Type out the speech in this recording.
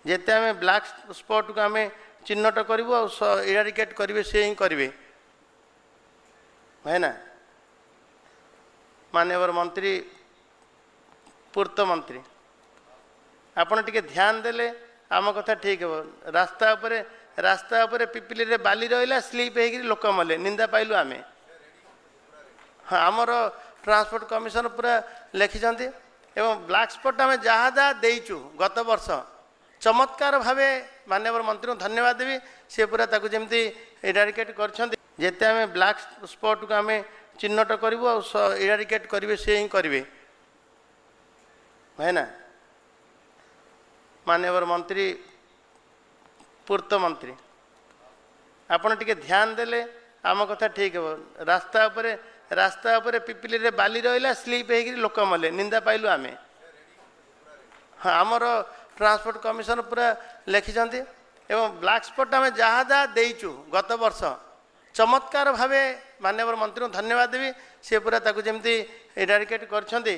ଯେତେ ଆମେ ବ୍ଲାକ୍ ସ୍ପଟ୍କୁ ଆମେ ଚିହ୍ନଟ କରିବୁ ଆଉ ଇରାଡିକେଟ୍ କରିବେ, ସେ ହିଁ କରିବେ। ଭାଇନା, ମାନ୍ୟବର ମନ୍ତ୍ରୀ, ପୂର୍ତ୍ତ ମନ୍ତ୍ରୀ, ଆପଣ ଟିକେ ଧ୍ୟାନ ଦେଲେ ଆମ କଥା ଠିକ୍ ହେବ। ରାସ୍ତା ଉପରେ ପିପିଲିରେ ବାଲି ରହିଲା, ସ୍ଲିପ୍ ହେଇକିରି ଲୋକ ମଲେ, ନିନ୍ଦା ପାଇଲୁ ଆମେ। ହଁ, ଆମର ଟ୍ରାନ୍ସପୋର୍ଟ କମିଶନର ପୁରା ଲେଖିଛନ୍ତି ଏବଂ ବ୍ଲାକ୍ ସ୍ପଟ୍ ଆମେ ଯାହା ଯାହା ଦେଇଛୁ ଗତ ବର୍ଷ, ଚମତ୍କାର ଭାବେ, ମାନ୍ୟବର ମନ୍ତ୍ରୀଙ୍କୁ ଧନ୍ୟବାଦ ଦେବି, ସେ ପୁରା ତାକୁ ଯେମିତି ଇରାଡିକେଟ୍ କରିଛନ୍ତି। ଯେତେ ଆମେ ବ୍ଲାକ୍ ସ୍ପଟ୍କୁ ଆମେ ଚିହ୍ନଟ କରିବୁ ଆଉ ଇରାଡିକେଟ୍ କରିବେ, ସେ ହିଁ କରିବେ। ଭାଇନା, ମାନ୍ୟବର ମନ୍ତ୍ରୀ, ପୂର୍ତ୍ତ ମନ୍ତ୍ରୀ, ଆପଣ ଟିକେ ଧ୍ୟାନ ଦେଲେ ଆମ କଥା ଠିକ୍ ହେବ। ରାସ୍ତା ଉପରେ ପିପିଲିରେ ବାଲି ରହିଲା, ସ୍ଲିପ୍ ହେଇକିରି ଲୋକ ମଲେ, ନିନ୍ଦା ପାଇଲୁ ଆମେ। ହଁ, ଆମର ଟ୍ରାନ୍ସପୋର୍ଟ କମିଶନର ପୁରା ଲେଖିଛନ୍ତି ଏବଂ ବ୍ଲାକ୍ ସ୍ପଟ୍ ଆମେ ଯାହା ଯାହା ଦେଇଛୁ ଗତ ବର୍ଷ, ଚମତ୍କାର ଭାବେ, ମାନ୍ୟବର ମନ୍ତ୍ରୀଙ୍କୁ ଧନ୍ୟବାଦ ଦେବି, ସେ ପୁରା ତାକୁ ଯେମିତି ଇରାଡିକେଟ୍ କରିଛନ୍ତି।